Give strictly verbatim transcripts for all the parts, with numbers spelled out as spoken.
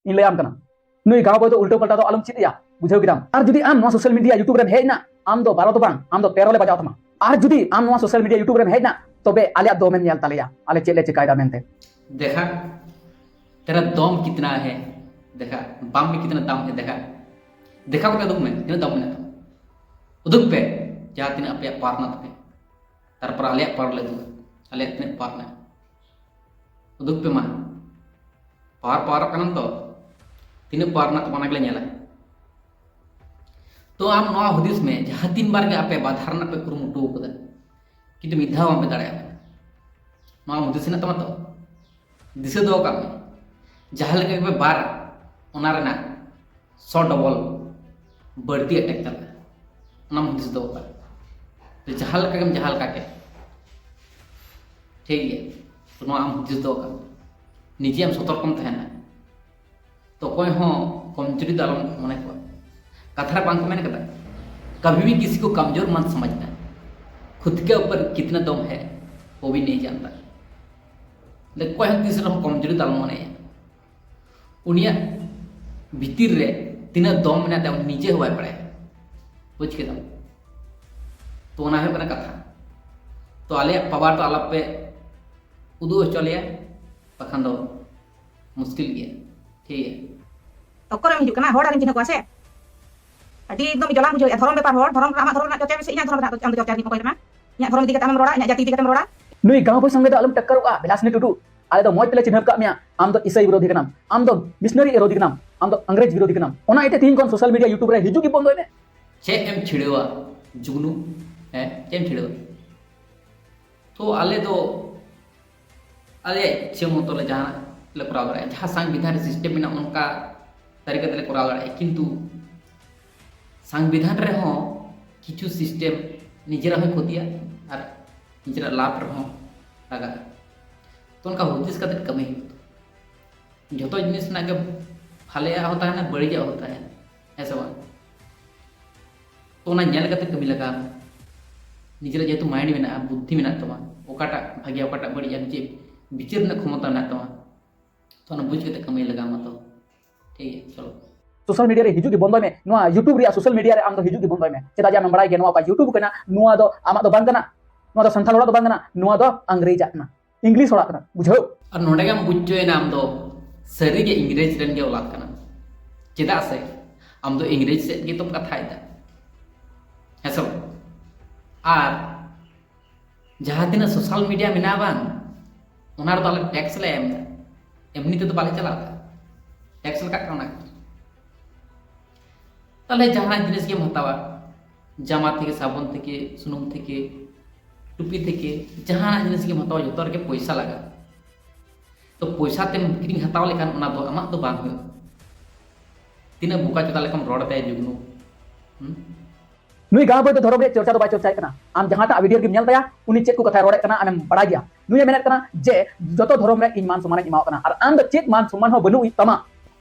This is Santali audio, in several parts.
ᱤᱧ ᱞᱟᱹᱭᱟᱢ ᱠᱟᱱᱟ, ᱱᱩᱭ ᱜᱟᱶ ᱵᱚᱭ ᱫᱚ ᱩᱞᱴᱟᱹ ᱯᱟᱞᱴᱟ ᱫᱚ ᱟᱞᱚᱢ ᱪᱮᱫ ᱮᱭᱟ, ᱵᱩᱡᱷᱟᱹᱣ ᱠᱮᱫᱟᱢ? ᱟᱨ ᱡᱩᱫᱤ ᱟᱢ ᱱᱚᱣᱟ social media YouTube ᱨᱮᱢ ᱦᱮᱡ ᱮᱱᱟ, ᱟᱢ ᱫᱚ ᱵᱟᱨᱚ ᱫᱚ ᱵᱟᱝ, ᱟᱢ ᱫᱚ ᱛᱮᱨᱚ ᱞᱮ ᱵᱟᱡᱟᱣ ᱛᱟᱢᱟ᱾ ᱟᱨ ᱡᱩᱫᱤ ᱟᱢ ᱱᱚᱣᱟ social media YouTube ᱨᱮᱢ ᱦᱮᱡ ᱮᱱᱟ, ᱛᱚᱵᱮ ᱟᱞᱮᱭᱟᱜ ᱫᱚᱢᱮᱢ ᱧᱮᱞ ᱛᱟᱞᱮᱭᱟ, ᱟᱞᱮ ᱪᱮᱫ ᱞᱮ ᱪᱮᱠᱟᱭᱮᱫᱟ ᱢᱮᱱᱛᱮ᱾ देखा, तेरा दम कितना है, देखा, बम में कितना दम है, देखा। देखा ᱠᱟᱛᱮ ᱩᱫᱩᱜ ᱢᱮ, ᱛᱤᱱᱟᱹᱜ ᱫᱚᱢ ᱢᱮᱱᱟᱜ ᱛᱟᱢᱟ᱾ ᱩᱫᱩᱜ ᱯᱮ ᱡᱟᱦᱟᱸ ᱛᱤᱱᱟᱹᱜ ᱟᱯᱮᱭᱟᱜ power ᱢᱮᱱᱟᱜ ᱛᱟᱯᱮ᱾ ᱛᱟᱨᱯᱚᱨ ᱟᱞᱮᱭᱟᱜ power ᱞᱮ ᱩᱫᱩᱜᱟ, ᱟᱞᱮᱭᱟᱜ ᱛᱤᱱᱟᱹᱜ power ᱢᱮᱱᱟᱜᱼᱟ᱾ ᱩᱫᱩᱜ ᱯᱮ ᱢᱟ, power ᱯᱟᱣᱟᱨᱚᱜ ᱠᱟᱱᱟᱢ ᱛᱚ, ᱛᱤᱱᱟᱹᱜ power ᱢᱮᱱᱟᱜ ᱛᱟᱢᱟ ᱚᱱᱟ ᱜᱮᱞᱮ ᱧᱮᱞᱟ᱾ ᱛᱚ ᱟᱢ ᱱᱚᱣᱟ ᱦᱩᱫᱤᱥ ᱢᱮ, ᱡᱟᱦᱟᱸ ᱛᱤᱱ ᱵᱟᱨ ᱜᱮ ᱟᱯᱮ ᱵᱟᱫᱷᱟ ᱨᱮᱱᱟᱜ ᱯᱮ ᱠᱩᱨᱩᱢᱩᱴᱩ ᱟᱠᱟᱫᱟ, ᱠᱤᱱᱛᱩ ᱢᱤᱫ ᱫᱷᱟᱣ ᱵᱟᱝᱯᱮ ᱫᱟᱲᱮᱭᱟᱜ ᱠᱟᱱᱟ᱾ ᱱᱚᱣᱟ ᱦᱩᱫᱤᱥ ᱦᱮᱱᱟᱜ ᱛᱟᱢᱟ ᱛᱚ? ᱫᱤᱥᱟᱹ ᱫᱚᱦᱚ ᱠᱟᱜ ᱢᱮ, ᱡᱟᱦᱟᱸ ᱞᱮᱠᱟ ᱜᱮᱯᱮ ᱵᱟᱨ, ᱚᱱᱟ ᱨᱮᱱᱟᱜ ᱥᱚ double ᱵᱟᱹᱲᱛᱤ attack ᱪᱟᱞᱟᱜᱼᱟ᱾ ᱚᱱᱟᱢ ᱦᱩᱫᱤᱥ ᱫᱚᱦᱚ ᱠᱟᱜ᱾ ᱛᱚ ᱡᱟᱦᱟᱸ ᱞᱮᱠᱟ ᱜᱮᱢ ᱡᱟᱦᱟᱸ ᱞᱮᱠᱟ ᱠᱮᱫ, ᱴᱷᱤᱠ ᱜᱮᱭᱟ᱾ ᱛᱚ ᱱᱚᱣᱟ ᱟᱢ ᱦᱩᱫᱤᱥ ᱫᱚᱦᱚ ᱠᱟᱜ, ᱱᱤᱡᱮ ᱟᱢ ᱥᱚᱛᱚᱨᱠᱚᱢ ᱛᱟᱦᱮᱱᱟ᱾ ᱛᱚ ᱚᱠᱚᱭ ᱦᱚᱸ ᱠᱚᱢᱡᱩᱨᱤ ᱫᱚ ᱟᱞᱚᱢ ᱢᱚᱱᱮ ᱠᱚᱣᱟ᱾ ᱠᱟᱛᱷᱟ ᱨᱮ ᱵᱟᱝ ᱠᱚ ᱢᱮᱱ ᱠᱟᱫᱟ, कभी भी किसी को कमजोर मत समझना, खुद के ऊपर कितना दम है वो भी नहीं जानता। ᱚᱠᱚᱭ ᱦᱚᱸ ᱛᱤᱥ ᱨᱮᱦᱚᱸ ᱠᱚᱢᱡᱩᱨᱤ ᱫᱚ ᱟᱞᱚᱢ ᱢᱚᱱᱮᱭᱟ᱾ ᱩᱱᱤᱭᱟᱜ ᱵᱷᱤᱛᱤᱨ ᱨᱮ ᱛᱤᱱᱟᱹᱜ ᱫᱚᱢ ᱢᱮᱱᱟᱜ ᱛᱟᱭᱟ ᱩᱱᱤ ᱱᱤᱡᱮ ᱦᱚᱸ ᱵᱟᱭ ᱵᱟᱲᱟᱭᱟ᱾ ᱵᱩᱡᱽ ᱠᱮᱫᱟᱢ? ᱛᱚ ᱚᱱᱟ ᱦᱩᱭᱩᱜ ᱠᱟᱱᱟ ᱠᱟᱛᱷᱟ᱾ ᱛᱚ ᱟᱞᱮᱭᱟᱜ power ᱫᱚ ᱟᱞᱚᱯᱮ ᱩᱫᱩᱜ ᱦᱚᱪᱚ ᱞᱮᱭᱟ, ᱵᱟᱠᱷᱟᱱ ᱫᱚ ᱢᱩᱥᱠᱤᱞ ᱜᱮᱭᱟ᱾ ᱴᱷᱤᱠ ᱜᱮᱭᱟ᱾ ᱚᱠᱚᱨᱮᱢ ᱦᱤᱡᱩᱜ ᱠᱟᱱᱟ? ᱦᱚᱲ ᱟᱨᱮᱢ ᱪᱤᱱᱦᱟᱹ ᱠᱚᱣᱟ ᱥᱮ? ᱟᱹᱰᱤ ᱮᱠᱫᱚᱢ ᱡᱚᱞᱟᱢ ᱵᱩᱡᱷᱟᱹᱣᱮᱫᱼᱟ᱾ ᱫᱷᱚᱨᱚᱢ ᱵᱮᱯᱟᱨ ᱦᱚᱲ, ᱫᱷᱚᱨᱚᱢ ᱟᱢᱟᱜ ᱫᱷᱚᱨᱚᱢ ᱨᱮᱱᱟᱜ ᱪᱚᱨᱪᱟ ᱢᱮ ᱥᱮ ᱤᱧᱟᱹᱜ ᱫᱷᱚᱨᱚᱢ ᱨᱮᱱᱟᱜ ᱟᱢ ᱫᱚ ᱪᱚᱨᱪᱟ ᱨᱤᱱᱤᱡ ᱚᱠᱚᱭ ᱠᱟᱱᱟ? ᱤᱧᱟᱹᱜ ᱫᱷᱚᱨᱚᱢ ᱤᱫᱤ ᱠᱟᱛᱮ ᱟᱢᱮᱢ ᱨᱚᱲᱟ, ᱤᱧᱟᱹᱜ ᱡᱟᱹᱛᱤ ᱤᱫᱤ ᱠᱟᱛᱮ ᱟᱢᱮᱢ ᱨᱚᱲᱟ᱾ ᱱᱩᱭ ᱜᱟᱶ ᱵᱚᱭ ᱥᱚᱸᱜᱮ ᱫᱚ ᱟᱞᱚᱢ ᱴᱟᱠᱠᱟᱨᱚᱜᱼᱟ, ᱵᱤᱞᱟᱥᱤᱱᱤ ᱴᱩᱰᱩ᱾ ᱟᱞᱮ ᱫᱚ ᱢᱚᱡᱽ ᱛᱮᱞᱮ ᱪᱤᱱᱦᱟᱹᱯ ᱠᱟᱜ ᱢᱮᱭᱟ, ᱟᱢ ᱫᱚ ᱤᱥᱟᱹᱭ ᱵᱤᱨᱳᱫᱷᱤ ᱠᱟᱱᱟᱢ, ᱟᱢ ᱫᱚ ᱢᱤᱥᱱᱟᱨᱤ ᱵᱤᱨᱳᱫᱷᱤ ᱠᱟᱱᱟᱢ, ᱟᱢ ᱫᱚ ᱟᱝᱨᱮᱡᱽ ᱵᱤᱨᱳᱫᱷᱤ ᱠᱟᱱᱟᱢ᱾ ᱚᱱᱟ ᱤᱭᱟᱹᱛᱮ ᱛᱤᱦᱤᱧ ᱠᱷᱚᱱ social media YouTube ᱨᱮ ᱦᱤᱡᱩᱜ ᱜᱮ ᱵᱚᱱᱫᱚᱭ ᱢᱮ᱾ ᱪᱮᱫ ᱮᱢ ᱪᱷᱤᱲᱟᱹᱣᱟ ᱡᱩᱜᱽᱱᱩ? ᱦᱮᱸ, ᱪᱮᱫ ᱮᱢ ᱪᱷᱤᱲᱟᱹᱣᱟ? ᱛᱚ ᱟᱞᱮ ᱫᱚ ᱟᱞᱮᱭᱟᱜ ᱤᱪᱪᱷᱟᱹ ᱢᱚᱛᱚ ᱞᱮ ᱡᱟᱦᱟᱱᱟᱜ ᱞᱮ ᱠᱚᱨᱟᱣ ᱫᱟᱲᱮᱭᱟᱜᱼᱟ᱾ ᱡᱟᱦᱟᱸ ᱥᱚᱝᱵᱤᱫᱷᱟᱱ ᱨᱮ system ᱢᱮᱱᱟᱜᱼᱟ ᱚᱱᱠᱟ ᱛᱟᱹᱨᱤᱠᱟ ᱛᱮᱞᱮ ᱠᱚᱨᱟᱣ ᱫᱟᱲᱮᱭᱟᱜᱼᱟ, ᱠᱤᱱᱛᱩ ᱥᱚᱝᱵᱤᱫᱷᱟᱱ ᱨᱮᱦᱚᱸ ᱠᱤᱪᱷᱩ system ᱱᱤᱡᱮᱨᱟᱜ ᱦᱚᱸᱭ ᱠᱷᱚᱛᱤᱭᱟ ᱟᱨ ᱱᱤᱡᱮᱨᱟᱜ ᱞᱟᱵᱷ ᱨᱮᱦᱚᱸ ᱞᱟᱜᱟᱜᱼᱟ᱾ ᱛᱚ ᱚᱱᱠᱟ ᱦᱩᱫᱤᱥ ᱠᱟᱛᱮ ᱠᱟᱹᱢᱤ ᱦᱩᱭᱩᱜ ᱛᱟᱵᱚᱱᱟ᱾ ᱡᱷᱚᱛᱚ ᱡᱤᱱᱤᱥ ᱨᱮᱱᱟᱜ ᱜᱮ ᱵᱷᱟᱞᱮᱭᱟᱜ ᱦᱚᱸ ᱛᱟᱦᱮᱱᱟ, ᱵᱟᱹᱲᱤᱡᱟᱜ ᱦᱚᱸ ᱛᱟᱦᱮᱱᱟ, ᱦᱮᱸ ᱥᱮ ᱵᱟᱝ? ᱛᱚ ᱚᱱᱟ ᱧᱮᱞ ᱠᱟᱛᱮ ᱠᱟᱹᱢᱤ ᱞᱟᱜᱟᱣ ᱢᱮ᱾ ᱱᱤᱡᱮᱨᱟᱜ ᱡᱮᱦᱮᱛᱩ mind ᱢᱮᱱᱟᱜᱼᱟ, ᱵᱩᱫᱽᱫᱷᱤ ᱢᱮᱱᱟᱜ ᱛᱟᱢᱟ, ᱚᱠᱟᱴᱟᱜ ᱵᱷᱟᱜᱮᱭᱟ ᱚᱠᱟᱴᱟᱜ ᱵᱟᱹᱲᱤᱡᱼᱟ ᱱᱤᱡᱮ ᱵᱤᱪᱟᱹᱨ ᱨᱮᱱᱟᱜ ᱠᱷᱚᱢᱚᱛᱟ ᱢᱮᱱᱟᱜ ᱛᱟᱢᱟ, ᱛᱚ ᱚᱱᱟ ᱵᱩᱡᱽ ᱠᱟᱛᱮ ᱠᱟᱹᱢᱤ ᱞᱟᱜᱟᱣ ᱢᱟ ᱛᱚ᱾ ᱴᱷᱤᱠ ᱜᱮᱭᱟ, ᱪᱚᱞᱚ᱾ ᱥᱳᱥᱟᱞ ᱢᱤᱰᱤᱭᱟ ᱨᱮ ᱦᱤᱡᱩᱜ ᱜᱮ ᱵᱚᱱᱫᱚᱭ ᱢᱮ᱾ ᱱᱚᱣᱟ YouTube ᱨᱮᱭᱟᱜ ᱥᱳᱥᱟᱞ ᱢᱤᱰᱤᱭᱟ ᱨᱮ ᱟᱢ ᱫᱚ ᱦᱤᱡᱩᱜ ᱜᱮ ᱵᱚᱱᱫᱚᱭ ᱢᱮ᱾ ᱪᱮᱫᱟᱜ ᱡᱮ ᱟᱢᱮᱢ ᱵᱟᱲᱟᱭ ᱜᱮᱭᱟ, ᱱᱚᱣᱟ ᱚᱠᱟ YouTube ᱠᱟᱱᱟ, ᱱᱚᱣᱟ ᱫᱚ ᱟᱢᱟᱜ ᱫᱚ ᱵᱟᱝ ᱠᱟᱱᱟ, ᱱᱚᱣᱟ ᱫᱚ ᱥᱟᱱᱛᱟᱲ ᱦᱚᱲᱟᱜ ᱫᱚ ᱵᱟᱝ ᱠᱟᱱᱟ, ᱱᱚᱣᱟ ᱫᱚ ᱟᱝᱨᱮᱡᱟᱜ ᱠᱟᱱᱟ, ᱤᱝᱞᱤᱥ ᱦᱚᱲᱟᱜ ᱠᱟᱱᱟ, ᱵᱩᱡᱷᱟᱹᱣ? ᱟᱨ ᱱᱚᱰᱮ ᱜᱮᱢ ᱵᱩᱡᱽ ᱦᱚᱪᱚᱭᱮᱱᱟ ᱟᱢ ᱫᱚ ᱥᱟᱹᱨᱤ ᱜᱮ ᱤᱝᱨᱮᱡᱽ ᱨᱮᱱ ᱜᱮ ᱚᱞᱟᱫ ᱠᱟᱱᱟ᱾ ᱪᱮᱫᱟᱜ ᱥᱮ ᱟᱢ ᱫᱚ ᱤᱝᱨᱮᱡᱽ ᱥᱮᱫ ᱜᱮᱛᱚᱢ ᱠᱟᱛᱷᱟᱭᱮᱫᱟ, ᱦᱮᱸ ᱥᱮ ᱵᱟᱝ? ᱟᱨ ᱡᱟᱦᱟᱸ ᱛᱤᱱᱟᱹᱜ ᱥᱳᱥᱟᱞ ᱢᱤᱰᱤᱭᱟ ᱢᱮᱱᱟᱜᱼᱟ ᱵᱟᱝ, ᱚᱱᱟ ᱨᱮᱫᱚ ᱟᱞᱮ ᱴᱮᱠᱥ ᱞᱮ ᱮᱢ ᱮᱫᱟ, ᱮᱢᱱᱤ ᱛᱮᱫᱚ ᱵᱟᱞᱮ ᱪᱟᱞᱟᱣ ᱮᱫᱟ, ᱴᱮᱠᱥ ᱞᱮ ᱠᱟᱜ ᱠᱟᱱᱟ ᱚᱱᱟ ᱠᱷᱟᱹᱛᱤᱨ᱾ ᱛᱟᱦᱞᱮ ᱡᱟᱦᱟᱱᱟᱜ ᱡᱤᱱᱤᱥ ᱜᱮᱢ ᱦᱟᱛᱟᱣᱟ, ᱡᱟᱢᱟ ᱛᱷᱮᱠᱮ, ᱥᱟᱵᱚᱱ ᱛᱷᱮᱠᱮ, ᱥᱩᱱᱩᱢ ᱛᱷᱮᱠᱮ, ᱴᱩᱯᱤ ᱛᱷᱮᱠᱮ, ᱡᱟᱦᱟᱱᱟᱜ ᱡᱤᱱᱤᱥ ᱜᱮᱢ ᱦᱟᱛᱟᱣᱟ, ᱡᱚᱛᱚ ᱨᱮᱜᱮ ᱯᱚᱭᱥᱟ ᱞᱟᱜᱟᱜᱼᱟ᱾ ᱛᱚ ᱯᱚᱭᱥᱟ ᱛᱮᱢ ᱠᱤᱨᱤᱧ ᱦᱟᱛᱟᱣ ᱞᱮᱠᱷᱟᱱ ᱚᱱᱟ ᱫᱚ ᱟᱢᱟᱜ ᱫᱚ ᱵᱟᱝ ᱦᱩᱭᱩᱜᱼᱟ᱾ ᱛᱤᱱᱟᱹᱜ ᱵᱚᱠᱟ ᱪᱚᱫᱟ ᱞᱮᱠᱟᱢ ᱨᱚᱲ ᱮᱫᱟ ᱡᱩᱜᱽᱱᱩ᱾ ᱦᱩᱸ? ᱱᱩᱭ ᱜᱟᱦᱟ ᱵᱟᱹᱭ ᱫᱚ ᱫᱷᱚᱨᱚᱢ ᱨᱮᱭᱟᱜ ᱪᱚᱨᱪᱟ ᱫᱚ ᱵᱟᱭ ᱪᱚᱨᱪᱟᱭᱮᱫ ᱠᱟᱱᱟ᱾ ᱟᱢ ᱡᱟᱦᱟᱸᱴᱟᱜ ᱵᱷᱤᱰᱤᱭᱳ ᱨᱮᱜᱮᱢ ᱧᱮᱞ ᱛᱟᱭᱟ, ᱩᱱᱤ ᱪᱮᱫ ᱠᱚ ᱠᱟᱛᱷᱟᱭ ᱨᱚᱲᱮᱫ ᱠᱟᱱᱟ ᱟᱢᱮᱢ ᱵᱟᱲᱟᱭ ᱜᱮᱭᱟ᱾ ᱱᱩᱭᱮ ᱢᱮᱱᱮᱫ ᱠᱟᱱᱟ ᱡᱮ ᱡᱚᱛᱚ ᱫᱷᱚᱨᱚᱢ ᱨᱮ ᱤᱧ ᱢᱟᱱ ᱥᱚᱢᱟᱱᱤᱧ ᱮᱢᱟᱣ ᱠᱟᱱᱟ, ᱟᱨ ᱟᱢ ᱫᱚ ᱪᱮᱫ ᱢᱟᱱ ᱥᱚᱢᱟᱱ ᱦᱚᱸ ᱵᱟᱹᱱᱩᱜ ᱛᱟᱢᱟ᱾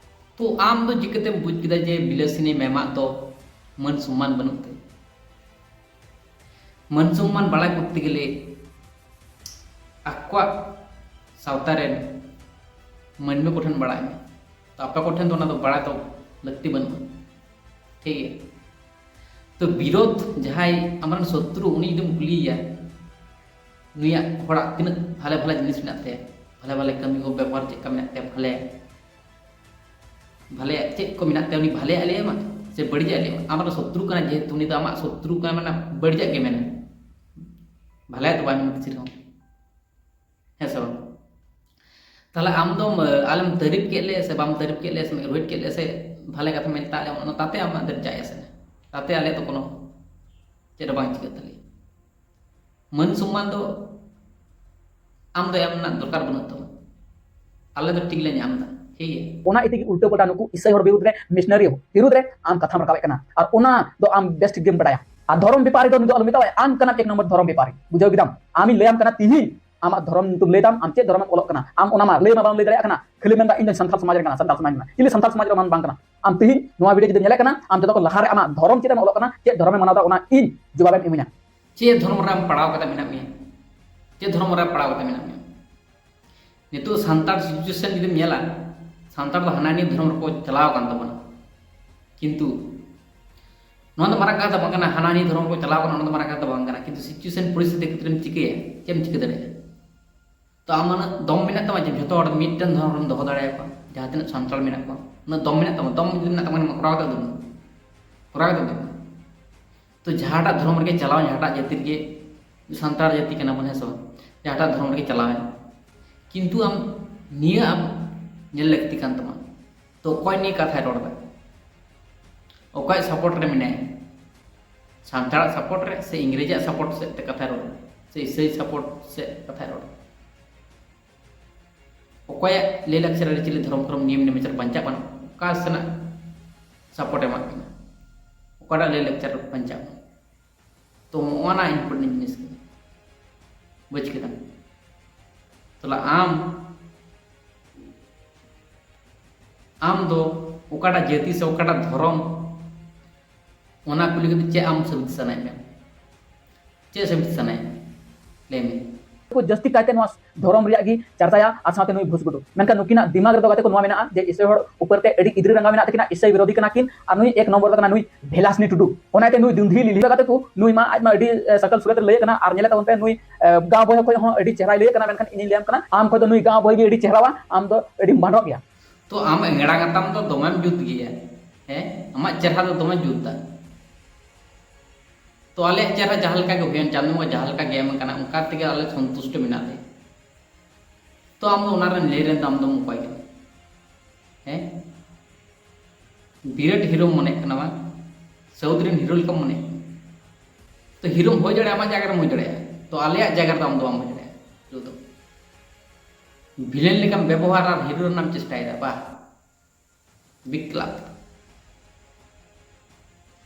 ᱛᱚ ᱟᱢ ᱫᱚ ᱪᱤᱠᱟᱹᱛᱮᱢ ᱵᱩᱡᱽ ᱠᱮᱫᱟ ᱡᱮ ᱵᱤᱞᱟᱹᱥᱤᱱᱤ ᱢᱮᱢᱟᱜ ᱫᱚ ᱢᱟᱹᱱ ᱥᱚᱢᱢᱟᱱ ᱵᱟᱹᱱᱩᱜ ᱛᱟᱭᱟ? ᱢᱟᱹᱱ ᱥᱚᱢᱢᱟᱱ ᱵᱟᱲᱟᱭ ᱠᱚᱨᱛᱮ ᱜᱮᱞᱮ ᱟᱠᱚᱣᱟᱜ ᱥᱟᱶᱛᱟ ᱨᱮᱱ ᱢᱟᱹᱱᱢᱤ ᱠᱚᱴᱷᱮᱱ ᱵᱟᱲᱟᱭ ᱢᱮ᱾ ᱛᱚ ᱟᱯᱮ ᱠᱚᱴᱷᱮᱱ ᱫᱚ ᱚᱱᱟ ᱫᱚ ᱵᱟᱲᱟᱭ ᱫᱚ ᱞᱟᱹᱠᱛᱤ ᱵᱟᱹᱱᱩᱜᱼᱟ, ᱴᱷᱤᱠ ᱜᱮᱭᱟ? ᱛᱚ ᱵᱤᱨᱳᱫᱷ ᱡᱟᱦᱟᱸᱭ ᱟᱢᱨᱮᱱ ᱥᱚᱛᱨᱩ, ᱩᱱᱤ ᱡᱩᱫᱤᱢ ᱠᱩᱞᱤᱭᱮᱭᱟ, ᱱᱩᱭᱟᱜ ᱦᱚᱲᱟᱜ ᱛᱤᱱᱟᱹᱜ ᱵᱷᱟᱞᱮ ᱵᱷᱟᱞᱮ ᱡᱤᱱᱤᱥ ᱢᱮᱱᱟᱜ ᱛᱟᱭᱟ, ᱵᱷᱟᱞᱮ ᱵᱷᱟᱞᱮ ᱠᱟᱹᱢᱤ ᱠᱚ ᱵᱮᱵᱚᱦᱟᱨ ᱪᱮᱫ ᱞᱮᱠᱟ ᱢᱮᱱᱟᱜ ᱛᱟᱭᱟ, ᱵᱷᱟᱞᱮ ᱵᱷᱟᱞᱮᱭᱟᱜ ᱪᱮᱫ ᱠᱚ ᱢᱮᱱᱟᱜ ᱛᱟᱭᱟ, ᱩᱱᱤ ᱵᱷᱟᱞᱮᱭᱟᱜ ᱞᱟᱹᱭ ᱟᱢᱟ ᱥᱮ ᱵᱟᱹᱲᱤᱡᱟᱜ ᱞᱟᱹᱭ ᱟᱢᱟ? ᱟᱢ ᱨᱮᱱ ᱥᱚᱛᱨᱩ ᱠᱟᱱᱟᱭ, ᱡᱮᱦᱮᱛᱩ ᱩᱱᱤ ᱫᱚ ᱟᱢᱟᱜ ᱥᱚᱛᱨᱩ ᱠᱟᱱᱟᱭ, ᱢᱟᱱᱮ ᱵᱟᱹᱲᱤᱡᱟᱜ ᱜᱮ ᱢᱮᱱᱟ, ᱵᱷᱟᱞᱮᱭᱟᱜ ᱫᱚ ᱵᱟᱭ ᱢᱮᱱᱟ ᱪᱮᱫ ᱦᱚᱸ, ᱦᱮᱸ ᱥᱮ ᱵᱟᱝ? ᱛᱟᱦᱞᱮ ᱟᱢ ᱫᱚᱢ, ᱟᱞᱮᱢ ᱛᱟᱹᱨᱤᱯ ᱠᱮᱫ ᱞᱮ ᱥᱮ ᱵᱟᱢ ᱛᱟᱹᱨᱤᱯ ᱠᱮᱫ ᱞᱮ ᱥᱮᱢ ᱮᱵᱷᱚᱭᱮᱰ ᱠᱮᱫ ᱞᱮ ᱥᱮ ᱵᱷᱟᱞᱮ ᱠᱟᱛᱷᱟ ᱢᱮᱱ ᱛᱟᱦᱞᱮ ᱚᱱᱟ ᱛᱟᱛᱮ ᱟᱢᱟᱜ ᱫᱚ ᱪᱟᱭ ᱟᱥᱮ ᱱᱟ? ᱛᱟᱛᱮ ᱟᱞᱮ ᱫᱚ ᱠᱳᱱᱳ ᱪᱮᱫ ᱦᱚᱸ ᱵᱟᱝ ᱪᱤᱠᱟᱹᱜ ᱛᱟᱞᱮᱭᱟ᱾ ᱢᱟᱹᱱ ᱥᱚᱢᱢᱟᱱ ᱫᱚ ᱟᱢ ᱫᱚ ᱮᱢ ᱨᱮᱱᱟᱜ ᱫᱚᱨᱠᱟᱨ ᱵᱟᱹᱱᱩᱜ ᱛᱟᱢᱟ, ᱟᱞᱮ ᱫᱚ ᱴᱷᱤᱠ ᱞᱮ ᱧᱟᱢ ᱮᱫᱟ, ᱴᱷᱤᱠ ᱜᱮᱭᱟ? ᱚᱱᱟ ᱤᱫᱤ ᱜᱮ ᱩᱞᱴᱟᱹ ᱯᱟᱞᱴᱟ ᱱᱩᱠᱩ ᱤᱥᱟᱹᱭ ᱦᱚᱲ ᱵᱤᱨᱩᱫᱽ ᱨᱮ, ᱢᱤᱥᱱᱟᱨᱤ ᱵᱤᱨᱩᱫᱽ ᱨᱮ ᱟᱢ ᱠᱟᱛᱷᱟᱢ ᱨᱟᱠᱟᱵᱮᱫ ᱠᱟᱱᱟ, ᱟᱨ ᱚᱱᱟ ᱫᱚ ᱟᱢ ᱵᱮᱥ ᱴᱷᱤᱠ ᱜᱮᱢ ᱵᱟᱲᱟᱭᱟ᱾ ᱟᱨ ᱫᱷᱚᱨᱚᱢ ᱵᱮᱯᱟᱨᱤ ᱫᱚ ᱱᱩᱭ ᱫᱚ ᱟᱞᱚᱢ ᱢᱮᱛᱟᱣᱟᱭᱟ, ᱟᱢ ᱠᱟᱱᱟᱢ ᱮᱠ ᱱᱚᱢᱵᱚᱨ ᱫᱷᱚᱨᱚᱢ ᱵᱮᱯᱟᱨᱤ, ᱵᱩᱡᱷᱟᱹᱣ ᱠᱮᱫᱟᱢ? ᱟᱢᱤᱧ ᱞᱟᱹᱭᱟᱢ ᱠᱟᱱᱟ ᱛᱤᱦᱤᱧ, ᱟᱢᱟᱜ ᱫᱷᱚᱨᱚᱢ ᱧᱩᱛᱩᱢ ᱞᱟᱹᱭ ᱛᱟᱢ, ᱟᱢ ᱪᱮᱫ ᱫᱷᱚᱨᱚᱢᱮᱢ ᱚᱞᱚᱜ ᱠᱟᱱᱟ? ᱟᱢ ᱚᱱᱟ ᱢᱟ ᱞᱟᱹᱭ ᱢᱟ ᱵᱟᱢ ᱞᱟᱹᱭ ᱫᱟᱲᱮᱭᱟᱜ ᱠᱟᱱᱟ, ᱠᱷᱟᱹᱞᱤ ᱢᱮᱱᱫᱟ ᱤᱧ ᱫᱚ ᱥᱟᱱᱛᱟᱲ ᱥᱚᱢᱟᱡᱽ ᱨᱮᱱ ᱠᱟᱱᱟ, ᱥᱟᱱᱛᱟᱲ ᱥᱚᱢᱟᱡᱽ ᱨᱮᱱ ᱠᱟᱱᱟ᱾ ᱟᱢ ᱛᱤᱦᱤᱧ ᱱᱚᱣᱟ ᱵᱷᱤᱰᱤᱭᱳ ᱡᱩᱫᱤ ᱧᱮᱞᱮᱫ ᱠᱟᱱᱟ, ᱟᱢ ᱡᱚᱛᱚ ᱠᱷᱚᱱ ᱞᱟᱦᱟᱨᱮ ᱟᱢᱟᱜ ᱫᱷᱚᱨᱚᱢ ᱪᱮᱫ ᱮᱢ ᱚᱞᱚᱜ ᱠᱟᱱᱟ, ᱪᱮᱫ ᱫᱷᱚᱨᱚᱢᱮᱢ ᱢᱟᱱᱟᱣ ᱮᱫᱟ, ᱚᱱᱟ ᱤᱧ ᱡᱚᱵᱟᱵᱮᱢ ᱤᱢᱟᱹᱧᱟ᱾ ᱪᱮᱫ ᱫᱷᱚᱨᱚᱢ ᱨᱮᱢ ᱯᱟᱲᱟᱣ ᱠᱟᱛᱮ ᱢᱮᱱᱟᱜ ᱢᱮᱭᱟ? ᱪᱮᱫ ᱫᱷᱚᱨᱚᱢ ᱨᱮ ᱯᱟᱲᱟᱣ ᱠᱟᱛᱮ ᱢᱮᱱᱟᱜ ᱢᱮᱭᱟ? ᱱᱤᱛᱚᱜ ᱥᱟᱱᱛᱟᱲ ᱥᱤᱪᱩᱭᱮᱥᱚᱱ ᱡᱩᱫᱤᱢ ᱧᱮᱞᱟ, ᱥᱟᱱᱛᱟᱲ ᱫᱚ ᱦᱟᱱᱟ ᱱᱤᱭᱟᱹ ᱫᱷᱚᱨᱚᱢ ᱨᱮᱠᱚ ᱪᱟᱞᱟᱣ ᱟᱠᱟᱱ ᱛᱟᱵᱚᱱᱟ, ᱠᱤᱱᱛᱩ ᱱᱚᱣᱟ ᱫᱚ ᱢᱟᱨᱟᱝ ᱠᱟᱛᱷᱟ ᱵᱟᱝ ᱠᱟᱱᱟ᱾ ᱦᱟᱱᱟ ᱱᱤᱭᱟᱹ ᱫᱷᱚᱨᱚᱢ ᱨᱮᱠᱚ ᱪᱟᱞᱟᱣ ᱟᱠᱟᱱᱟ, ᱚᱱᱟ ᱫᱚ ᱢᱟᱨᱟᱝ ᱠᱟᱛᱷᱟ ᱵᱟᱝ ᱠᱟᱱᱟ, ᱠᱤᱱᱛᱩ situation ᱯᱚᱨᱤᱥᱛᱷᱤᱛᱤ ᱠᱷᱟᱹᱛᱤᱨ ᱮᱢ ᱪᱤᱠᱟᱹᱭᱟ? ᱪᱮᱫ ᱮᱢ ᱪᱤᱠᱟᱹ ᱫᱟᱲᱮᱭᱟᱜᱼᱟ? ᱛᱚ ᱟᱢ ᱩᱱᱟᱹᱜ ᱫᱚᱢ ᱢᱮᱱᱟᱜ ᱛᱟᱢᱟ ᱡᱮ ᱡᱷᱚᱛᱚ ᱦᱚᱲ ᱢᱤᱫᱴᱮᱱ ᱫᱷᱚᱨᱚᱢ ᱨᱮᱢ ᱫᱚᱦᱚ ᱫᱟᱲᱮᱭᱟᱠᱚᱣᱟ, ᱡᱟᱦᱟᱸ ᱛᱤᱱᱟᱹᱜ ᱥᱟᱱᱛᱟᱲ ᱢᱮᱱᱟᱜ ᱠᱚᱣᱟ, ᱩᱱᱟᱹᱜ ᱫᱚᱢ ᱢᱮᱱᱟᱜ ᱛᱟᱢᱟ? ᱫᱚᱢ ᱡᱩᱫᱤ ᱢᱮᱱᱟᱜ ᱛᱟᱢᱟ, ᱠᱚᱨᱟᱣ ᱠᱟᱛᱮ ᱩᱫᱩᱜ ᱢᱮ, ᱠᱚᱨᱟᱣ ᱠᱟᱛᱮ ᱩᱫᱩᱜ ᱢᱮ᱾ ᱛᱚ ᱡᱟᱦᱟᱸᱴᱟᱜ ᱫᱷᱚᱨᱚᱢ ᱨᱮᱜᱮ ᱪᱟᱞᱟᱣ, ᱡᱟᱦᱟᱸᱴᱟᱜ ᱡᱟᱹᱛᱤ ᱨᱮᱜᱮ, ᱥᱟᱱᱛᱟᱲ ᱡᱟᱹᱛᱤ ᱠᱟᱱᱟ ᱵᱚᱱ, ᱦᱮᱸ ᱥᱮ ᱵᱟᱝ? ᱡᱟᱦᱟᱸᱴᱟᱜ ᱫᱷᱚᱨᱚᱢ ᱨᱮᱜᱮ ᱪᱟᱞᱟᱣᱮᱱ, ᱠᱤᱱᱛᱩ ᱟᱢ ᱱᱤᱭᱟᱹ ᱟᱢ ᱧᱮᱞ ᱞᱟᱹᱠᱛᱤ ᱠᱟᱱ ᱛᱟᱢᱟ, ᱛᱚ ᱚᱠᱚᱭ ᱱᱤᱭᱟᱹ ᱠᱟᱛᱷᱟᱭ ᱨᱚᱲ ᱮᱫᱟ? ᱚᱠᱚᱭᱟᱜ support ᱨᱮ ᱢᱮᱱᱟᱭᱟ? ᱥᱟᱱᱛᱟᱲᱟᱜ support ᱨᱮ ᱥᱮ ᱤᱝᱨᱮᱡᱟᱜ support ᱥᱮᱫ ᱛᱮ ᱠᱟᱛᱷᱟᱭ ᱨᱚᱲ ᱮᱫᱟ, ᱥᱮ ᱤᱥᱟᱹᱭ support ᱥᱮᱫ ᱠᱟᱛᱷᱟᱭ ᱨᱚᱲ ᱮᱫᱟ? ᱚᱠᱚᱭᱟᱜ ᱞᱟᱹᱭ ᱞᱟᱠᱪᱟᱨ, ᱟᱹᱨᱤᱪᱟᱹᱞᱤ, ᱫᱷᱚᱨᱚᱢ ᱠᱚᱨᱚᱢ, ᱱᱤᱭᱚᱢ ᱱᱮᱢᱟᱪᱟᱨ ᱵᱟᱧᱪᱟᱜ ᱠᱟᱱᱟ, ᱚᱠᱟ ᱥᱮᱱᱟᱜ support ᱮ ᱮᱢᱟᱜ ᱠᱟᱱᱟ? ᱚᱠᱟᱴᱟᱜ ᱞᱟᱹᱭ ᱞᱟᱠᱪᱟᱨ ᱵᱟᱧᱪᱟᱜ ᱠᱟᱱᱟ? ᱛᱚ ᱱᱚᱜᱼᱚ ᱱᱟ important ᱡᱤᱱᱤᱥ ᱠᱟᱱᱟ, ᱵᱩᱡᱽ ᱠᱮᱫᱟᱢ? ᱛᱟᱦᱞᱮ ᱟᱢ ᱟᱢ ᱫᱚ ᱚᱠᱟᱴᱟᱜ ᱡᱟᱹᱛᱤ ᱥᱮ ᱚᱠᱟᱴᱟᱜ ᱫᱷᱚᱨᱚᱢ, ᱚᱱᱟ ᱠᱩᱞᱤ ᱠᱟᱛᱮ ᱪᱮᱫ ᱟᱢ ᱥᱟᱹᱵᱤᱛ ᱥᱟᱱᱟᱭᱮᱫ ᱢᱮᱭᱟ? ᱪᱮᱫ ᱥᱟᱹᱵᱤᱛ ᱥᱟᱱᱟᱭᱮᱫ ᱢᱮᱭᱟ? ᱞᱟᱹᱭ ᱢᱮ᱾ ᱠᱚ ᱡᱟᱹᱥᱛᱤ ᱠᱟᱭᱛᱮ ᱱᱚᱣᱟ ᱫᱷᱚᱨᱚᱢ ᱨᱮᱭᱟᱜ ᱜᱮ ᱪᱟᱨᱪᱟᱭᱟ, ᱟᱨ ᱥᱟᱶᱛᱮ ᱱᱩᱭ ᱵᱷᱩᱥ ᱜᱩᱰᱩ᱾ ᱢᱮᱱᱠᱷᱟᱱ ᱱᱩᱠᱤᱱᱟᱜ ᱫᱤᱢᱟᱜᱽ ᱨᱮᱫᱚ ᱜᱟᱛᱮ ᱠᱚ ᱱᱚᱣᱟ ᱢᱮᱱᱟᱜᱼᱟ ᱡᱮ ᱤᱥᱟᱹᱭ ᱦᱚᱲ ᱩᱯᱚᱨ ᱛᱮ ᱟᱹᱰᱤ ᱤᱫᱽᱨᱟᱹ ᱨᱟᱸᱜᱟᱣ ᱢᱮᱱᱟᱜ ᱛᱟᱹᱠᱤᱱᱟ, ᱤᱥᱟᱹᱭ ᱵᱤᱨᱳᱫᱷᱤ ᱠᱟᱱᱟ ᱠᱤᱱ, ᱟᱨ ᱱᱩᱭ ᱮᱠ ᱱᱚᱢᱵᱚᱨ ᱫᱚ ᱠᱟᱱᱟ ᱱᱩᱭ ᱵᱷᱮᱞᱟᱥᱱᱤ ᱴᱩᱰᱩ᱾ ᱚᱱᱟᱛᱮ ᱱᱩᱭ ᱫᱩᱱᱫᱷᱤ ᱞᱤᱞᱤ ᱠᱟᱛᱮ ᱠᱚ, ᱱᱩᱭ ᱢᱟ ᱟᱡ ᱢᱟ ᱟᱹᱰᱤ, ᱮ, ᱥᱟᱠᱟᱞ ᱥᱩᱨᱟᱛ ᱨᱮ ᱞᱟᱹᱭ ᱠᱟᱱᱟ, ᱟᱨ ᱧᱮᱞᱮ ᱛᱟᱵᱚᱱ ᱯᱮ ᱱᱩᱭ, ᱮ, ᱜᱟᱶ ᱵᱚᱭᱦᱟ ᱠᱷᱚᱱ ᱦᱚᱸ ᱟᱹᱰᱤ ᱪᱮᱦᱨᱟᱭ ᱞᱟᱹᱭ ᱠᱟᱱᱟ, ᱢᱮᱱᱠᱷᱟᱱ ᱤᱧᱤᱧ ᱞᱟᱹᱭᱟᱢ ᱠᱟᱱᱟ, ᱟᱢ ᱠᱷᱚᱱ ᱫᱚ ᱱᱩᱭ ᱜᱟᱶ ᱵᱚᱭᱦᱟ ᱜᱮ ᱟᱹᱰᱤ ᱪᱮᱦᱨᱟᱣᱟ, ᱟᱢ ᱫᱚ ᱟᱹᱰᱤ ᱢᱟᱰᱚᱜ ᱜᱮᱭᱟ᱾ ᱛᱚ ᱟᱢ ᱮᱲᱟᱝ ᱟᱛᱟᱢ ᱫᱚ ᱫᱚᱢᱮᱢ ᱡᱩᱛ ᱜᱮᱭᱟ, ᱦᱮᱸ, ᱟᱢᱟᱜ ᱪᱮᱦᱨᱟ ᱫᱚ ᱫᱚᱢᱮ ᱡᱩᱛᱟ᱾ ᱛᱚ ᱟᱞᱮᱭᱟᱜ ᱪᱮᱦᱨᱟ ᱡᱟᱦᱟᱸ ᱞᱮᱠᱟ ᱜᱮ ᱦᱩᱭᱮᱱ, ᱪᱟᱸᱫᱳ ᱵᱚᱸᱜᱟ ᱡᱟᱦᱟᱸ ᱞᱮᱠᱟ ᱜᱮ ᱮᱢ ᱠᱟᱱᱟ, ᱚᱱᱠᱟ ᱛᱮᱜᱮ ᱟᱞᱮ ᱥᱚᱱᱛᱩᱥᱴᱚ ᱢᱮᱱᱟᱜ ᱞᱮᱭᱟ᱾ ᱛᱚ ᱟᱢ ᱫᱚ ᱚᱱᱟ ᱨᱮᱱ ᱞᱟᱹᱭ ᱨᱮᱱ ᱫᱚ ᱟᱢ ᱫᱚᱢ ᱚᱠᱚᱭ ᱠᱟᱱᱟ? ᱦᱮᱸ, ᱵᱤᱨᱟᱴ ᱦᱤᱨᱳᱢ ᱢᱚᱱᱮᱜ ᱠᱟᱱᱟ ᱵᱟᱝ? ᱥᱟᱣᱩᱛᱷ ᱨᱮᱱ ᱦᱤᱨᱳ ᱞᱮᱠᱟᱢ ᱢᱚᱱᱮᱜ ᱠᱟᱱᱟ? ᱛᱚ ᱦᱤᱨᱳᱢ ᱦᱩᱭ ᱫᱟᱲᱮᱭᱟᱜᱼᱟ, ᱟᱢᱟᱜ ᱡᱟᱭᱜᱟ ᱨᱮᱢ ᱦᱩᱭ ᱫᱟᱲᱮᱭᱟᱜᱼᱟ, ᱛᱚ ᱟᱞᱮᱭᱟᱜ ᱡᱟᱭᱜᱟ ᱨᱮᱫᱚ ᱟᱢ ᱫᱚ ᱵᱟᱢ ᱦᱩᱭ ᱫᱟᱲᱮᱭᱟᱜᱼᱟ᱾ ᱦᱤᱨᱳ ᱫᱚ ᱵᱷᱤᱞᱮᱱ ᱞᱮᱠᱟᱢ ᱵᱮᱵᱚᱦᱟᱨ ᱟᱨ ᱦᱤᱨᱳ ᱨᱮᱱᱟᱜ ᱮᱢ ᱪᱮᱥᱴᱟᱭᱮᱫᱟ, ᱵᱟᱦ, ᱵᱤᱠᱞᱟᱯ᱾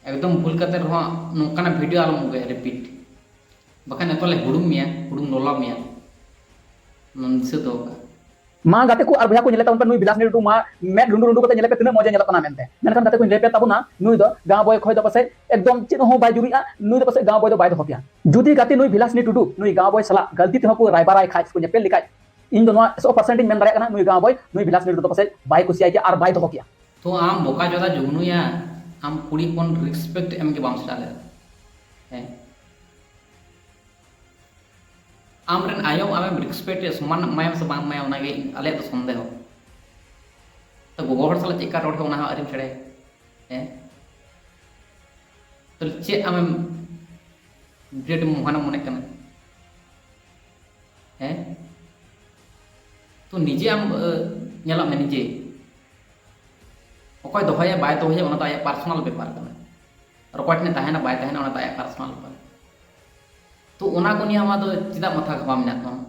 ᱮᱠᱫᱚᱢ ᱵᱷᱩᱞ ᱠᱟᱛᱮ ᱨᱮᱦᱚᱸ ᱱᱚᱝᱠᱟᱱᱟᱜ ᱵᱷᱤᱰᱤᱭᱳ ᱟᱞᱚᱢ ᱟᱹᱜᱩᱭᱟ, ᱨᱤᱯᱤᱴ, ᱵᱟᱠᱷᱟᱱ ᱮᱛᱚ ᱞᱮ ᱦᱩᱲᱩᱝ ᱢᱮᱭᱟ, ᱦᱩᱲᱩᱝ ᱞᱚᱞᱚ ᱢᱮᱭᱟ, ᱚᱱᱟ ᱫᱤᱥᱟᱹ ᱫᱚᱦᱚ ᱠᱟᱜ᱾ ᱢᱟ ᱜᱟᱛᱮ ᱠᱚ ᱟᱨ ᱵᱚᱭᱦᱟ ᱠᱚ, ᱧᱮᱞᱮ ᱛᱟᱵᱚᱱ ᱯᱮ ᱱᱩᱭ ᱵᱤᱞᱟᱥ ᱱᱤᱨᱩᱰᱩ, ᱢᱟ ᱢᱮᱫ ᱨᱩᱸᱰᱩ ᱨᱩᱸᱰᱩ ᱠᱟᱛᱮ ᱧᱮᱞᱮ ᱯᱮ ᱛᱤᱱᱟᱹᱜ ᱢᱚᱡᱮ ᱧᱮᱞᱚᱜ ᱠᱟᱱᱟ ᱢᱮᱱᱛᱮ᱾ ᱢᱮᱱᱠᱷᱟᱱ ᱜᱟᱛᱮ ᱠᱚᱧ ᱞᱟᱹᱭ ᱯᱮ ᱛᱟᱵᱚᱱᱟ, ᱱᱩᱭ ᱫᱚ ᱜᱟᱶ ᱵᱚᱭ ᱠᱷᱚᱡ ᱫᱚ ᱯᱟᱥᱮᱡ ᱮᱠᱫᱚᱢ ᱪᱮᱫ ᱦᱚᱸ ᱵᱟᱭ ᱡᱩᱨᱤᱜᱼᱟ, ᱱᱩᱭ ᱫᱚ ᱯᱟᱥᱮᱡ ᱜᱟᱶ ᱵᱚᱭ ᱫᱚ ᱵᱟᱭ ᱫᱚᱦᱚ ᱠᱮᱭᱟ᱾ ᱡᱩᱫᱤ ᱜᱟᱛᱮ ᱱᱩᱭ ᱵᱤᱞᱟᱥᱱᱤ ᱴᱩᱰᱩ ᱱᱩᱭ ᱜᱟᱶ ᱵᱚᱭ ᱥᱟᱞᱟᱜ ᱜᱟᱹᱞᱛᱤ ᱛᱮᱦᱚᱸ ᱠᱚ ᱨᱟᱭᱵᱟᱨᱟᱭ ᱠᱷᱟᱡ, ᱠᱚ ᱧᱮᱯᱮᱞ ᱞᱮᱠᱷᱟᱡ, ᱤᱧ ᱫᱚ ᱱᱚᱣᱟ ᱥᱚ ᱯᱟᱨᱥᱮᱱᱴ ᱤᱧ ᱢᱮᱱ ᱫᱟᱲᱮᱭᱟᱜ ᱠᱟᱱᱟ, ᱱᱩᱭ ᱜᱟᱶ ᱵᱚᱭ, ᱱᱩᱭ ᱵᱤᱞᱟᱥ ᱢᱤᱨ ᱫᱚ ᱯᱟᱥᱮᱡ ᱵᱟᱭ ᱠᱩᱥᱤᱭᱟᱭ ᱠᱮᱭᱟ ᱟᱨ ᱵᱟᱭ ᱫᱚᱦᱚ ᱠᱮᱭᱟ᱾ ᱛᱚ ᱟᱢ ᱵᱚᱠᱟ ᱡᱚᱫᱟ ᱡᱩᱜᱽᱱᱩᱭᱟ, ᱟᱢ ᱠᱩᱲᱤ ᱦᱚᱯᱚᱱ ᱨᱮᱥᱯᱮᱠᱴ ᱮᱢ ᱜᱮ ᱵᱟᱢ ᱥᱮᱬᱟ ᱞᱮᱫᱟ᱾ ᱦᱮᱸ, ᱟᱢ ᱨᱮᱱ ᱟᱭᱳ ᱟᱢᱮᱢ ᱨᱮᱥᱯᱮᱠᱴ ᱮ, ᱥᱚᱢᱟᱱ ᱮᱢᱟᱭᱟᱢ ᱥᱮ ᱵᱟᱢ ᱮᱢᱟᱭᱟ, ᱚᱱᱟᱜᱮ ᱟᱞᱮᱭᱟᱜ ᱫᱚ ᱥᱚᱱᱫᱮᱦᱚ᱾ ᱛᱚ ᱜᱚᱜᱚ ᱦᱚᱲ ᱥᱟᱞᱟᱜ ᱪᱮᱫ ᱞᱮᱠᱟ ᱨᱚᱲ ᱦᱩᱭᱩᱜᱼᱟ, ᱚᱱᱟ ᱦᱚᱸ ᱟᱹᱣᱨᱤᱢ ᱥᱮᱬᱟᱭᱟ᱾ ᱦᱮᱸ, ᱛᱟᱦᱞᱮ ᱪᱮᱫ ᱟᱢᱮᱢ ᱵᱤᱨᱟᱴ ᱢᱚᱦᱟᱱᱮᱢ ᱢᱚᱱᱮᱜ ᱠᱟᱱᱟ? ᱦᱮᱸ, ᱛᱚ ᱱᱤᱡᱮ ᱟᱢ, ᱟᱹ, ᱧᱮᱞᱚᱜ ᱢᱮ ᱱᱤᱡᱮ᱾ ᱚᱠᱚᱭ ᱫᱚᱦᱚᱭᱟ ᱵᱟᱭ ᱫᱚᱦᱚᱭᱟ, ᱚᱱᱟ ᱫᱚ ᱟᱭᱟᱜ ᱯᱟᱨᱥᱚᱱᱟᱞ ᱵᱮᱯᱟᱨ ᱠᱟᱱᱟ᱾ ᱟᱨ ᱚᱠᱚᱭ ᱴᱷᱮᱱᱮ ᱛᱟᱦᱮᱱᱟ ᱵᱟᱭ ᱛᱟᱦᱮᱱᱟ, ᱚᱱᱟ ᱫᱚ ᱟᱭᱟᱜ ᱯᱟᱨᱥᱚᱱᱟᱞ ᱵᱮᱯᱟᱨ᱾ ᱛᱚ ᱚᱱᱟ ᱠᱚ ᱱᱤᱭᱮ ᱟᱢᱟᱜ ᱫᱚ ᱪᱮᱫᱟᱜ ᱢᱟᱛᱷᱟ ᱜᱷᱟᱢᱟᱣ ᱢᱮᱱᱟᱜ ᱛᱟᱢᱟ?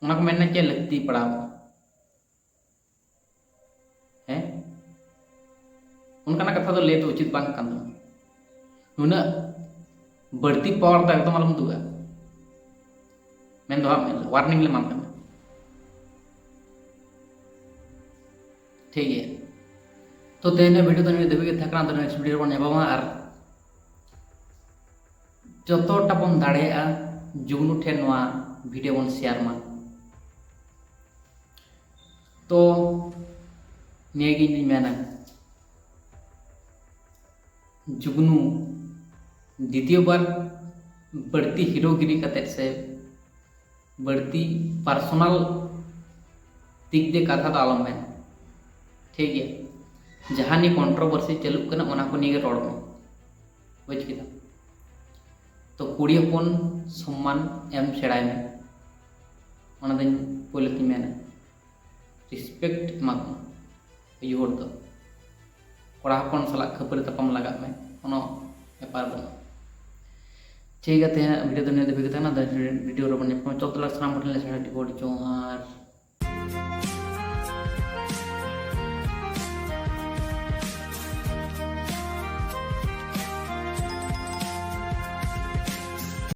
ᱚᱱᱟ ᱠᱚ ᱢᱮᱱᱟ ᱪᱮᱫ ᱞᱟᱹᱠᱛᱤ ᱯᱟᱲᱟᱣ? ᱦᱮᱸ, ᱚᱱᱠᱟᱱᱟᱜ ᱠᱟᱛᱷᱟ ᱫᱚ ᱞᱟᱹᱭ ᱫᱚ ᱩᱪᱤᱛ ᱵᱟᱝ ᱠᱟᱱ ᱛᱟᱢᱟ᱾ ᱱᱩᱱᱟᱹᱜ ᱵᱟᱹᱲᱛᱤ ᱯᱟᱣᱟᱨ ᱫᱚ ᱮᱠᱫᱚᱢ ᱟᱞᱚᱢ ᱩᱫᱩᱜᱟ᱾ ᱢᱮᱱ ᱫᱚ ᱦᱟᱸᱜ ᱳᱣᱟᱨᱱᱤᱝ ᱞᱮ ᱮᱢᱟᱢ ᱠᱟᱱᱟ᱾ ᱴᱷᱤᱠ ᱜᱮᱭᱟ, ᱛᱚ ᱛᱮᱦᱮᱧᱟᱜ ᱵᱷᱤᱰᱤᱭᱳ ᱫᱚ ᱱᱤᱭᱟᱹ ᱫᱷᱟᱹᱵᱤᱡ ᱜᱮ ᱛᱟᱦᱮᱸ ᱠᱟᱱᱟ᱾ ᱟᱫᱚ ᱱᱮᱠᱥᱴ ᱵᱷᱤᱰᱤᱭᱳ ᱨᱮᱵᱚᱱ ᱧᱟᱯᱟᱢᱟ᱾ ᱟᱨ ᱡᱚᱛᱚᱴᱟ ᱵᱚᱱ ᱫᱟᱲᱮᱭᱟᱜᱼᱟ ᱡᱩᱜᱽᱱᱩ ᱴᱷᱮᱱ ᱱᱚᱣᱟ ᱵᱷᱤᱰᱤᱭᱳ ᱵᱚᱱ ᱥᱮᱭᱟᱨ ᱢᱟ᱾ ᱛᱚ ᱱᱤᱭᱟᱹᱜᱮ ᱤᱧ ᱫᱩᱧ ᱢᱮᱱᱟ, ᱡᱩᱜᱽᱱᱩ ᱫᱤᱛᱤᱭᱚ ᱵᱟᱨ ᱵᱟᱹᱲᱛᱤ ᱦᱤᱨᱳᱜᱤᱨᱤ ᱠᱟᱛᱮᱫ ᱥᱮ ᱵᱟᱹᱲᱛᱤ ᱯᱟᱨᱥᱚᱱᱟᱞ ᱫᱤᱠ ᱫᱤᱭᱮ ᱠᱟᱛᱷᱟ ᱫᱚ ᱟᱞᱚᱢ ᱢᱮᱱᱟ, ᱴᱷᱤᱠ ᱜᱮᱭᱟ? ᱡᱟᱦᱟᱸ ᱱᱤᱭᱮ ᱠᱚᱱᱴᱨᱳᱵᱷᱟᱨᱥᱤ ᱪᱟᱹᱞᱩᱜ ᱠᱟᱱᱟ, ᱚᱱᱟ ᱠᱚ ᱱᱤᱭᱮ ᱜᱮ ᱨᱚᱲ ᱢᱮ, ᱵᱩᱡᱽ ᱠᱮᱫᱟᱢ? ᱛᱚ ᱠᱩᱲᱤ ᱦᱚᱯᱚᱱ ᱥᱚᱢᱢᱟᱱ ᱮᱢ ᱥᱮᱬᱟᱭ ᱢᱮ, ᱚᱱᱟ ᱫᱚᱧ ᱯᱳᱭᱞᱳ ᱛᱮᱧ ᱢᱮᱱᱟ᱾ ᱨᱮᱥᱯᱮᱠᱴ ᱮᱢᱟ ᱠᱚᱢ᱾ ᱟᱭᱩ ᱦᱚᱲ ᱫᱚ ᱠᱚᱲᱟ ᱦᱚᱯᱚᱱ ᱥᱟᱞᱟᱜ ᱠᱷᱟᱹᱯᱟᱹᱨᱤ ᱛᱟᱯᱟᱢ ᱞᱟᱜᱟᱜ ᱢᱮ, ᱠᱳᱱᱳ ᱵᱮᱯᱟᱨ ᱵᱟᱹᱱᱩᱜᱼᱟ᱾ ᱴᱷᱤᱠ ᱜᱮᱭᱟ, ᱛᱮᱦᱮᱧᱟᱜ ᱵᱷᱤᱰᱤᱭᱳ ᱫᱚ ᱱᱤᱭᱟᱹ ᱫᱷᱟᱹᱵᱤᱡ ᱜᱮ ᱛᱟᱦᱮᱱᱟ᱾ ᱵᱷᱤᱰᱤᱭᱳ ᱨᱮᱵᱚᱱ ᱧᱟᱯᱟᱢᱟ᱾ ᱪᱚᱞ ᱛᱟᱦᱞᱮ ᱥᱟᱱᱟᱢ ᱠᱚᱴᱷᱮᱱ ᱞᱮ ᱥᱮᱬᱟ ᱟᱹᱰᱤ ᱜᱚᱰ ᱡᱚᱦᱟᱨ᱾